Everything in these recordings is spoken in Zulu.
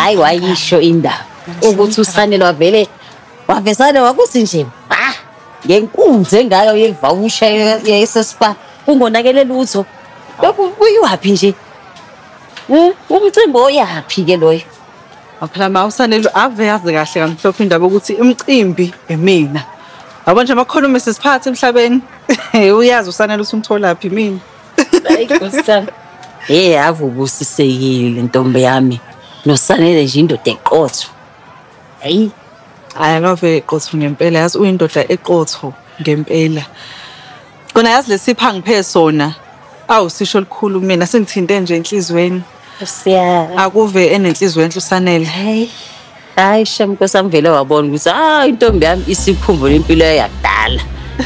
Hayi wayisho indaba ukuthi uSanele wavele wavesane wakuthi nje ba ngenkunzi engaka yevawusha yesespa kungonakele lutho. Lokhu kuyiwaphi nje? Umcimbi oyaphi ke loyo? Phela ma uSanele ave yazi kahle kamhlophe indaba ukuthi umcimbi imina. Yabo nje amakhona uMrs Phathi emhlabeni. Uyazi uSanele ukuthi umtholaphi mina. Hayi Nkosi yami. Hey ave ubusisekile ntombi yami. NoSanele nje indoda eqotho. Hayi. Hayi akave eqotho ngempela, yazi uyindoda eqotho ngempela. Kona yazi lesipha angiphe sona. Awu sisho likhulu mina sengithinte nje enhlizweni. Siya. Akuve enenhliziyo enhle uSanele. Hayi. Hayi shem Nkosi yami vele wabona ukuthi ah intombi yami isikhumbula impilo yakudala.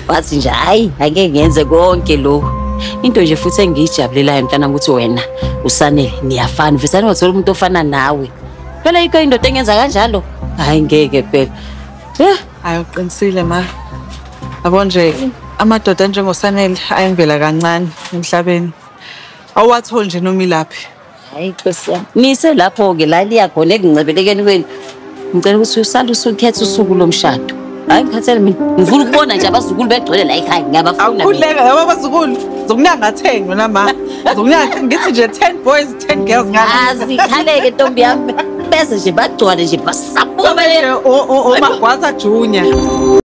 Wathi nje hayi angeke ngenze konke lokhu. Into nje futhi engiyijabulelayo mntanami ukuthi wena uSanele niyafana. Visane wathola umuntu ofana nawe. Phela yikho indoda engenza kanjalo. Hayi ngeke phela. Hayi uqinisile ma. Yabo nje amadoda njengoSanele ayemvela kancane emhlabeni. Awatholi nje noma ilaphi. Hayi Nkosi yami. Nise lapho-ke la liya khona ekungcebelekeni kwenu. Ngicela ukuthi usale usukhetha usuku lomshado. Hayi ngikhathele mina. Ngifuna ukubona nje abazukulu begcwele la ekhaya. Ngiyabafuna mina. Awukhuleka yabo abazukulu. Zokunyanga 10 wena ma. Zokunyanga ngithi nje 10 boys 10 girls ngala. Azikhaleke ntombi yami. Bese nje bagcwale nje basabuka. O Magwaza Junior.